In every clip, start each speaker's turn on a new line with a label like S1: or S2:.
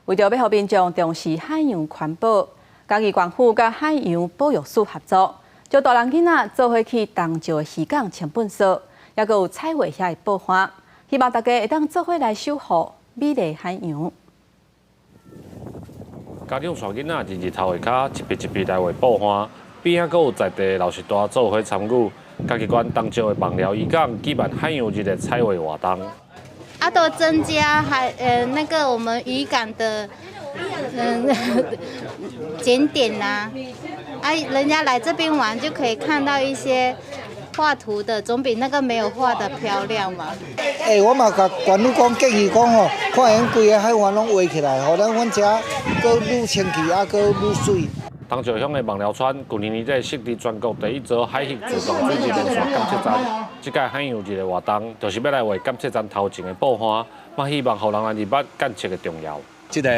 S1: 為著欲予民眾重視海洋環保，嘉義縣府佮海洋保育署合作，召大人囡仔做伙去東石的漁港清糞掃，猶閣有彩畫遐的布花，希望大家會當做伙來守護美麗海洋。
S2: 家長帶囡仔佇日頭下跤，一筆一筆來畫布花，邊仔閣有在地老師大做伙參與。嘉義縣東石的枋寮漁港舉辦海洋日的彩畫活動。
S3: 啊，都增加海那個我們漁港的景點呐，啊，人家來這邊玩就可以看到一些畫圖的，總比那個沒有畫的漂亮嘛。
S4: 欸，我嘛共縣府講建議講吼，看會用規个海岸攏畫起來，予咱阮遮閣愈清氣，啊閣愈媠。
S2: 東石鄉的枋寮村，舊年年底設置全國第一座海域自動水質連線監測站。這屆海洋日的活動，就是欲來畫監測站頭前的布花，嘛希望予人來認捌監測的重要。
S5: 這個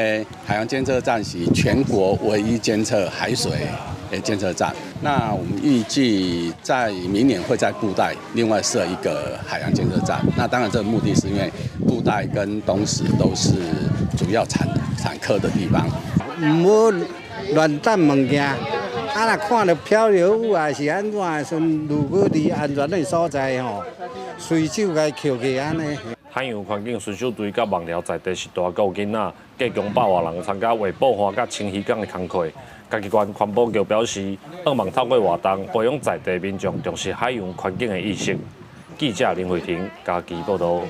S5: 海洋監測站是全國唯一監測海水的監測站。那我們預計在明年會在布袋另外設一個海洋監測站。那當然，這個目的是因為布袋跟東石都是主要產科的地方。
S6: 毋好亂擲物件，啊！若看著漂流物還是按怎的時陣，如果佇安全的所在吼，隨手共抾起按呢。
S2: 海洋環境巡守隊佮枋寮在地序大閣有囡仔，計共100外人參加畫布花佮清漁港的工課。嘉義縣環保局表示，希望透過活動培養在地民眾重視海洋環境的意識。記者林慧婷嘉義報導。